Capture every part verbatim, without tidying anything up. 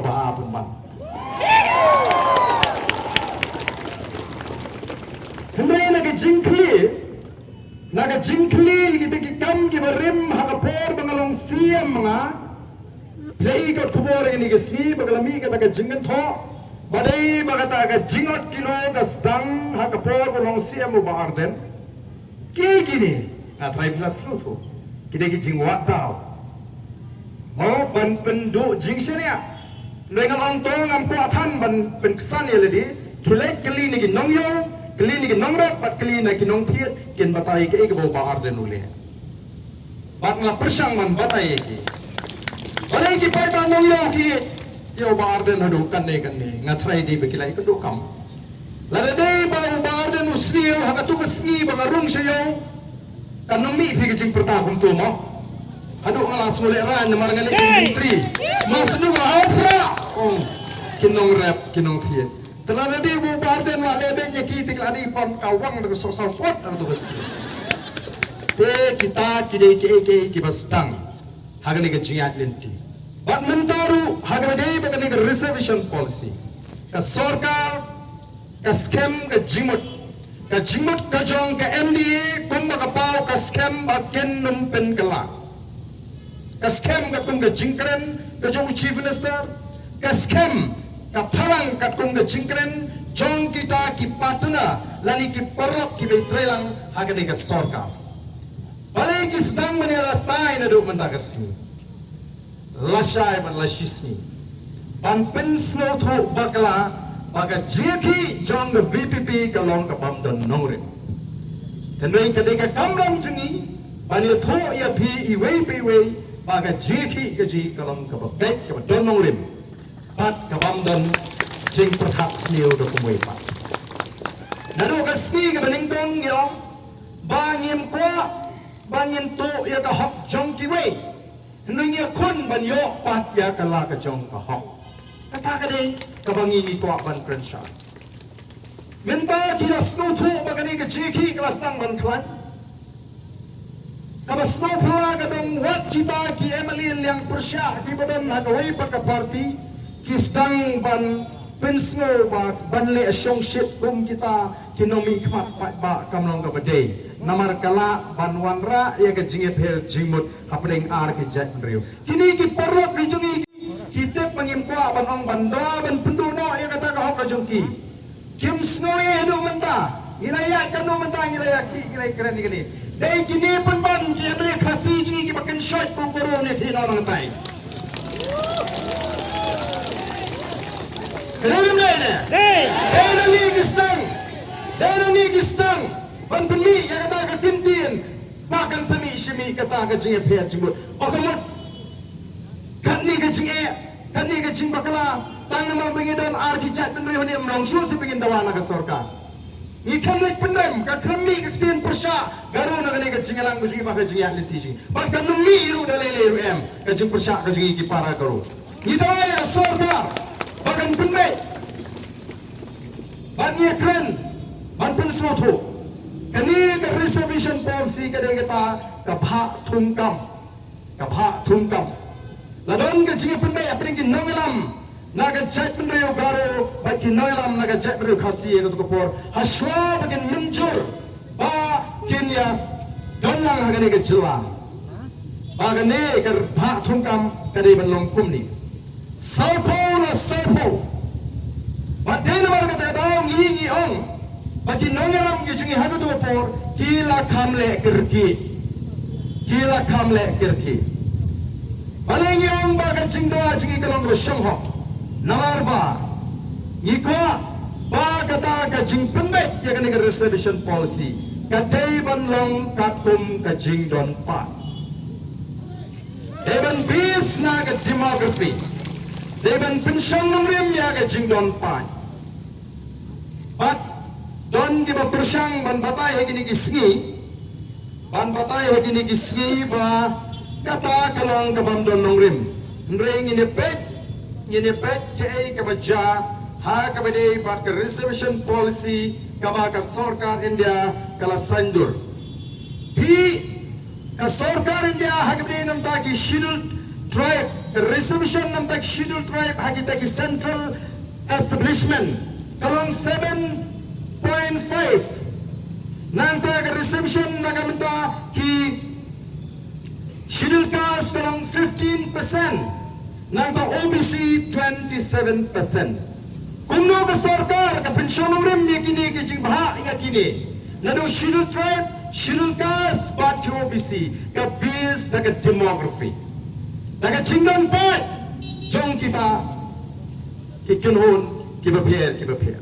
Ba pynban. Hynrei na ka jingkhlieh, na ka jingkhlieh ïa kita ki kam kiba rim ha ka por ba nga long C M nga. Phi la i kot khubor ïa kane ka sngi ba ka la mih kata ka jingkynthoh ba dei ba kata ka jingot kilo ka sdang ha ka por ba long C M u Bah Ardent. Ki kine, nga tharai phi la sngewthuh. Ki dei ki jingwad daw. Mo ban pynduh jingshaniah. Hynrei nga ong to ngam kwah than ban pynksan ïa lade. Khie leit kylli na ki nongïew, kylli na ki nongrep, bad kylli na ki nongthied, kin batai kaei kaba u Bah Ardent u leh. Bad nga pyrshang ban batai ïa ki. Balei ki paidbah nongïew ki ïa u Bah Ardent haduh kane kane. Nga tharai dei ba ki la ïakynduh kam. Lada dei ba u Bah Ardent u sniew ha katu ka sngi ba nga rung sha ïew, kan ym mih phi ka jingpyrta kumto mo. Haduh nga la sngewlehrain namar nga leh myntri. Mas nu nga hawpra. Ong ki nongrep, ki nongthied. Te lada dei ba u Bah Ardent la leh beiñ ïa ki, te ki la dei pom ka wang da ka sohsaw kot da katu ka sngi. Te kita ki dei kiei kiei kiba sdang ha kane ka jingïaid lynti. Bad mynta ruh ha kaba dei bad kane ka reservation policy, ka sorkar ka skhem ka jingmut, ka jingmut ka jong ka M D A kumba ka paw ka skhem ba kin ym pynkylla. Ka skhem katkum ka jingkren ka jong u Chief Minister, ka skhem ka phalang katkum ka jingkren jong kita ki partner lane ki paralok kiba ïatreilang ha kane ka sorkar. Balei ki sdang ban ïada tai naduh mynta ka sngi? Lashai bad lashisngi ban pynsngewthuh bakla ba ka jingïakhih jong ka V P P ka long kabym don nongrim. Hynrei ka dei ka kamram jong ngi ban ïathuh ïa phi iwei pa iwei ba ka jingïakhih ka jong ngi ka long kaba beit, kaba don nongrim bad kabym don jingpyrkhat sniew da kumwei pat. Naduh ka sngi kaba nyngkong ngi ong ba ngim kwah ba ngin tuh ïa ka hok jong kiwei. Hynrei ngi ïakhun ban ïoh pat ïa ka la ka jong ka hok. Kata ka dei kaba ngi ngi kwah ban kren shai. Mynta ki la sngewthuh ba kane ka jingïakhih ka la sdang ban khlaiñ. Kaba sngewphylla ka dang wat kita ki M L A liang pyrshah kiba don ha kawei pat ka party ki sdang ban pynsngew ba ban leh shongshit kum kita ki nongmihkhmat paidbah kam long kaba dei. Namar ka lah ban wanrah ïa ka jingïapher jingmut hapdeng ar ki jaitbynriew. Kine ki paralok ki jong ngi ki tip ba ngim kwah ban ong ban da ban pynduh noh ïa kata ka hok ka jong ki. Kim sngew ïa haduh mynta. Ngi la ïaid katno mynta, ngi la ïakhih, ngi la ïakren ïa kane. Dei kine pynban ki M L A Khasi jong ngi kiba kynshoit ba u Garo un ïakhih noh nangtai. Ka dei ne em dei ne? Dei. Dei na ngi ki sdang. Dei na ngi ki sdang ban pynmih ïa kata ka kyntien ba kan sa mih shi mih kata ka jingïapher jingmut. Ba ka mut katne ka jingeh, katne ka jingbakla, tang namar ba ngi don ar ki jaitbynriew hangne ym long shuh seh ba ngin dawa na ka sorkar. Ngi khlem leit pynrem, ka khlem mih ka ktien pyrshah Garo na kane ka jingïalang ka jong ngi ba ka jingïaid lynti jong ngi. Bad kan ym mih ruh da lei lei ruh em ka jingpyrshah ka jong ngi ki para Garo. Ngi dawa ïa ka sorkar ba kan pynbeit. Bad ngi ïakren ban pynsngewthuh. Kane ka reservation policy ka dei kata ka bhah thungkam. Ka bhah thungkam. La don ka jingïapynbeit hapdeng ki nongïalam na ka jaitbynriew Garo bad ki nongïalam na ka jaitbynriew Khasi ïa katu ka por. Hashwa ba kin mynjur ba kin ïa don lang ha kane ka jylla. Ba kane ka bhah thungkam ka dei ban long kumne. Sawphew na sawphew. Bad dei namar kata ka daw ngi ngi ong ba ki nongïalam ki jong ngi ha katu ka por ki la kham leh kyrkieh. Ki la kham leh kyrkieh. Balei ngi ong ba ka jingdawa jong ngi ka long kaba shong hok? Namar ba ngi kwah ba kata ka jingpynbeit ïa kane ka reservation policy ka dei ban long katkum ka jingdon paid. Dei ban base na ka demography. Dei ban pynshong nongrim ïa ka jingdon paid. Bad don kiba pyrshang ban batai ha kine ki sngi, ban batai ha kine ki sngi ba kata ka long kabym don nongrim. Hynrei ngin ïa peit, ngin ïa peit kaei kaba jia ha kaba dei bad ka reservation policy kaba ka sorkar India ka la saiñdur. Phi, ka sorkar India ha kaba dei namar ki Scheduled Tribe Ka reservation na ka bynta ki Scheduled Tribe ha kita ki central establishment ka long seven point five. Nangta ka reservation na ka bynta ki Scheduled Caste ka long fifteen percent. Nangta O B C twenty-seven percent. Kumno ka sorkar ka pynshong nongrim ïa kine ki jingbha ïa kine. Naduh Scheduled Tribe, Scheduled Caste bad ki O B C, ka base da ka demography, da ka jingdon paid jong kita ki kynhun kiba pher kiba pher.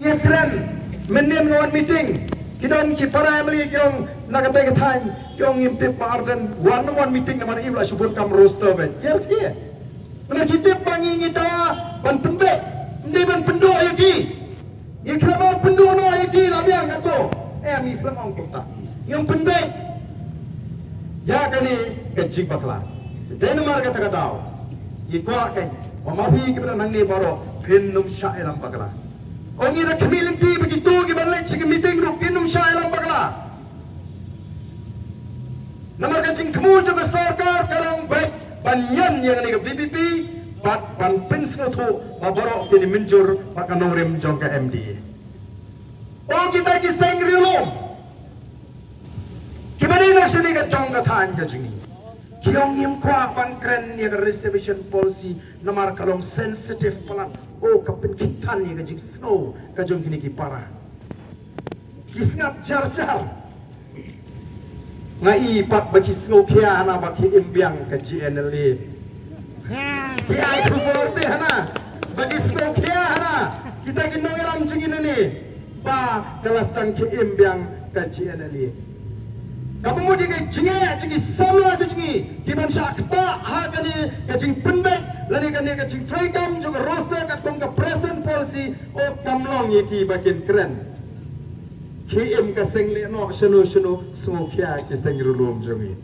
Ngi kren mynne, ngim wan meeting. Ki don ki para M L A ki ong na kata ka thaiñ, ki ong ngim tip Bah Ardent wan, ym wan meeting namar u la shu bun kam roster beit. Ki ong ki, namar ki tip ba ngi ngi dawa ban pynbeit, ym dei ban pynduh ïa ki. Ngi khlem ong pynduh noh ïa ki la biang kato. Em, ngi khlem ong kumta. Ngi ong pynbeit ïa kane ka jingbakla. Te dei namar kata ka daw ngi kwah kein ba ma phi kiba don hangne baroh phin ym shah ïalam bakla. Ong ngi da khmih lynti ba kito kiban leit sha ka meeting ruh kin ym shah ïalam bakla. Namar ka jingthmu jong ka sorkar ka long beit ban ïeng ïa kane ka V P P bad ban pynsngewthuh ba baroh kin ïa mynjur bad ka nongrim jong ka M D A. O kita ki seng riewlum kiba dei na shane ka dong ka thaiñ ka jong ngi, ki ong ngim kwah ban kren ïa ka reservation policy namar ka long sensitive palat. O, ka pynkhih than ïa ka jingsngew ka jong kine ki para. Ki sngap jar jar. Nga i pat ba ki sngewkhia hana ba ki im biang ka G N L A. Ki ai khubor te hana ba ki sngewkhia hana kita ki nongïalam jong ngi nangne ba ka la sdang ki im biang ka G N L A. Kaba mut ïa ka jingeh jong ki samla ka jong ngi kiban shah ktah ha kane ka jingpynbeit lane kane ka jingtreikam jong ka roster katkum ka present policy, o, kam long ïa ki ba kin kren. Ki im ka seng lehnoh shano shano, sngewkhia ki seng riewlum jong ngi.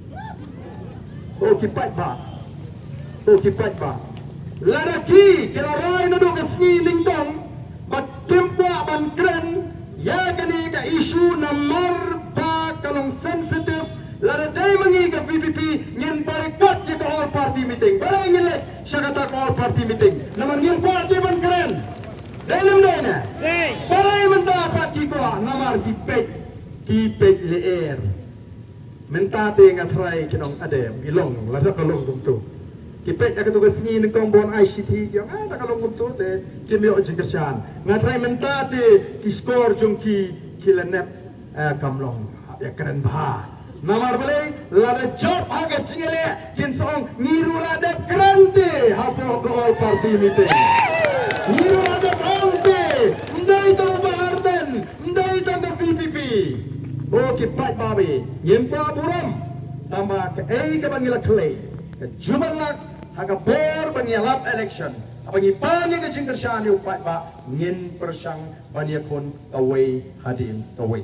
O ki paidbah, o ki paidbah, lada ki, ki la rai naduh ka sngi nyngkong ba kim kwah ban kren ïa kane ka issue namar ba ka long sensitive, lada dei ma ngi ka V P P ngin boycott ïa ka all party meeting. Balei ngin leit sha kata ka all party meeting? Namar ngim kwah te ban kren. Dei ne ym dei ne? Balei mynta pat ki kwah? Namar ki peit, ki peit lyer. Mynta te nga tharai ki nong adem i long, lada ka long kumto. Ki peit ha kato ka sngi nyngkong ban ai shithi ki ong, ah, da ka long kumto te kim ïoh jingkyrshan. Nga tharai mynta te ki shkor jong ki ki la nep, eh, kam long. Hap ïa kren bha. Namar balei? Lada jop ha ka jingïaleh kin sa ong ngi ruh la dep kren te hapoh ka all party meeting. Ngi ruh la dep ong te, ym dei tang Bah Ardent, ym dei tang ka V P P. O ki paidbah, ngim kwah burom. Tangba kaei kaba ngi la khlei ka jubab lak ha ka por ba ngi ïalap election, haba ngi pan ïa ka jingkyrshan ïa u paidbah, ngin pyrshang ban ïakhun kawei hadien kawei.